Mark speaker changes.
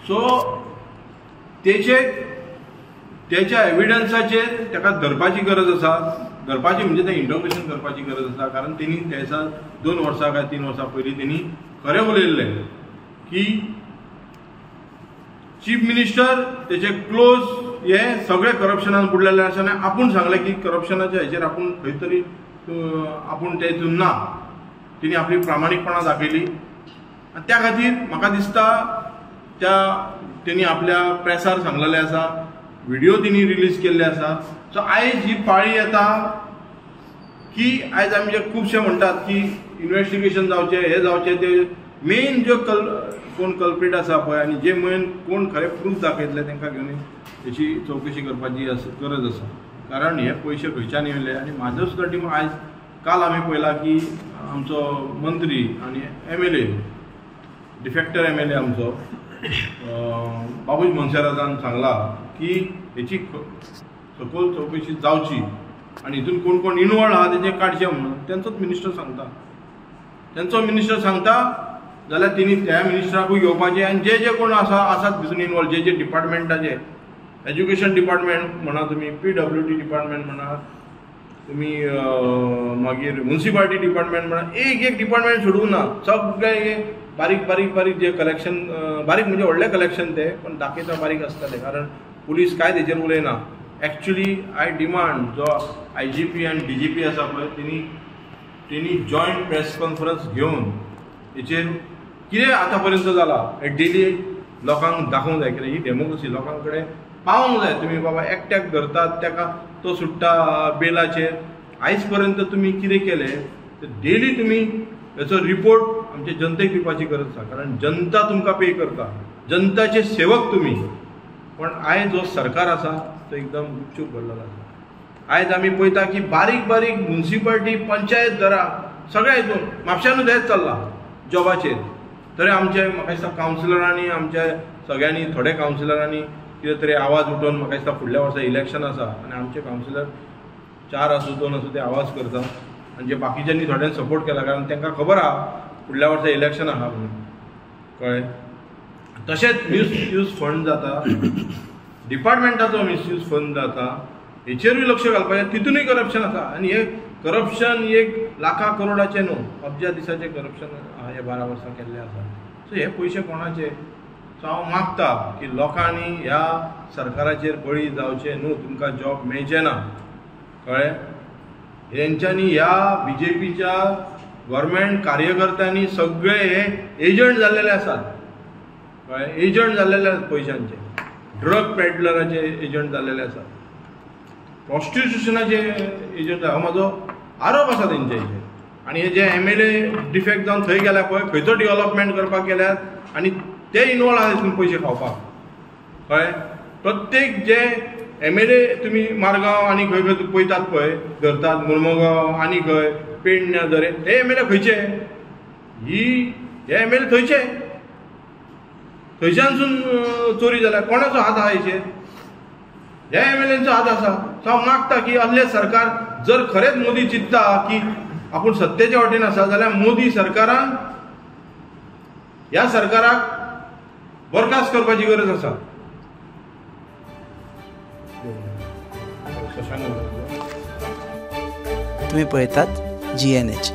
Speaker 1: So तेचे तेच्या एविडन्साचेर ताका धरपाची गरज आसा. धरपाची म्हणजे तें इंटरोगेशन करपाची गरज आसा, कारण तेणी त्या दिसा 2 वर्सां काय 3 वर्सां पयलीं तेणी खरें उलयल्लें की चीफ मिनिस्टर तेचे क्लोज हे सगळे करप्शनान बुडलेले आसा आनी आपूण सांगलें की करप्शनाच्या हेचेर आपूण खंय तरी आपूण ते हितून ना. तेणी आपली प्रामाणीकपणां दाखयली आनी त्या खातीर म्हाका दिसता त्या तेणी आपल्या प्रेसार सांगलेलें आसा, व्हिडिओ तेणी रिलीज केल्ले आसा. सो आयज ही पाळी येता की आयज आमी जे खुबशे म्हणटात की इन्वेस्टिगेशन जावचें, हें जावचें, ते मेन ज्यो कोण कल्प्रीट आसा पळय आनी जे मेन कोण खरें प्रूफ दाखयतले तांकां घेवन हेची चवकशी करपाची गरज आसा. कारण हे पयशे खंयच्यान येयले आनी म्हाजो सुद्दां आयज काल आमी पळयला की आमचो मंत्री आनी MLA defector MLA आमचो बाबूश मोन्सेरातान सांगला की हेची सखोल चवकशी जावची आनी हितून कोण कोण इनवॉल्व आहा तेंचे काडचें म्हणून तेंचोच मिनिस्टर सांगता. तेंचो मिनिस्टर सांगता जाल्यार तेणी त्या मिनिस्टराकूय घेवपाचें आनी जे जे कोण आसा आसात भितून इनवॉल्व, जे जे डिपार्टमेंटाचे, एज्युकेशन डिपार्टमेंट म्हणा तुमी, PWD department म्हणा तुमी, मागीर म्युनिसिपालिटी डिपार्टमेंट म्हणा, एक एक डिपार्टमेंट सोडूंक ना, सगळे बारीक बारीक बारीक जे कलेक्शन, बारीक म्हणजे व्हडलें कलेक्शन ते पण दाखयता बारीक आसतलें, कारण पुलीस कांय तेजेर उलयना. एक्चुली I demand जो IGP आनी DGP आसा पळय तेणी जॉयंट प्रेस कॉन्फरन्स घेवन हेचेर कितें आतां पर्यंत जाला हें डेली लोकांक दाखोवंक जाय. कित्याक ही डेमोक्रेसी लोकां कडेन पावोंक जाय. तुमी बाबा एकट्याक धरतात ताका तो सुट्टा बेलाचेर, आयज पर्यंत तुमी कितें केलें तर डेली तुमी हेचो रिपोर्ट आमचे जनतेक दिवपाची गरज आसा, कारण जनता तुमकां पे करता, जनताचे सेवक तुमी. पण आयज जो सरकार आसा तो एकदम गुपचूप घडलेलो आसा. आयज आमी पळयता की बारीक बारीक म्युनिसिपालिटी, पंचायत धरा सगळ्या हितून म्हापश्यानूच हेंच चल्लां जॉबाचेर. तरी आमचे म्हाका दिसता कावन्सिलरांनी, आमच्या सगळ्यांनी, थोडे कावन्सिलरांनी कितें तरी आवाज उठोवन म्हाका दिसता फुडल्या वर्सा इलेक्शन आसा आनी आमचे कावन्सिलर 4 आसूं 2 आसूं ते आवाज करता आनी जे बाकीच्यांनी थोड्यांनी सपोर्ट केला, कारण तांकां खबर आहा फुडल्या वर्सा इलेक्शन आहा म्हणून, कळ्ळें. तशेंच मिसयूज फंड जाता, डिपार्टमेंटाचो मिसयूज फंड जाता, हेचेरूय लक्ष घालपाचें, तितूनय करप्शन आसा. आनी हे करप्शन एक लाखां करोडाचें न्हू, अब्जा दिसाचें करप्शन हे 12 वर्सां केल्लें आसा. सो हे पयशे कोणाचे? सो हांव मागता की लोकांनी ह्या सरकाराचेर बळी जावचें न्हू, तुमकां जॉब मेळचें ना, कळ्ळें. हेंच्यांनी ह्या BJPच्या गव्हर्मेंट कार्यकर्त्यांनी सगळे हे एजंट जाल्लेले आसात, कळ्ळें, एजंट जाल्लेले आसात पयशांचे, ड्रग पेडलराचे एजंट जाल्लेले आसात, प्रॉस्टिट्युशनाचे एजंट, हो म्हाजो आरोप आसा तेंच्या हेचेर. आनी हे जे MLA defect जावन थंय गेल्या पळय, खंयचो डिवलपमेंट करपाक गेल्यात आनी ते इनवॉल्व आसा तितून पयशे खावपाक, कळ्ळें. प्रत्येक जे MLA तुमी मारगांव आनी खंय खंय पळयतात पळय, धरतात मुर्मगांव आनी खंय पेडण्या दरे, हे MLA खंयचे? ही हे MLA थंयचे, थंयच्यानसून चोरी जाल्या. कोणाचो हात आहा हेचेर? ह्या MLAंचो हात आसा. सो हांव मागता की असलें सरकार जर खरेंच मोदी चिंत्ता की आपूण सत्तेच्या वाटेन आसा जाल्यार मोदी सरकारान ह्या सरकाराक बरखास्त करपाची गरज आसा.
Speaker 2: तुम्ही पळयतात GNH.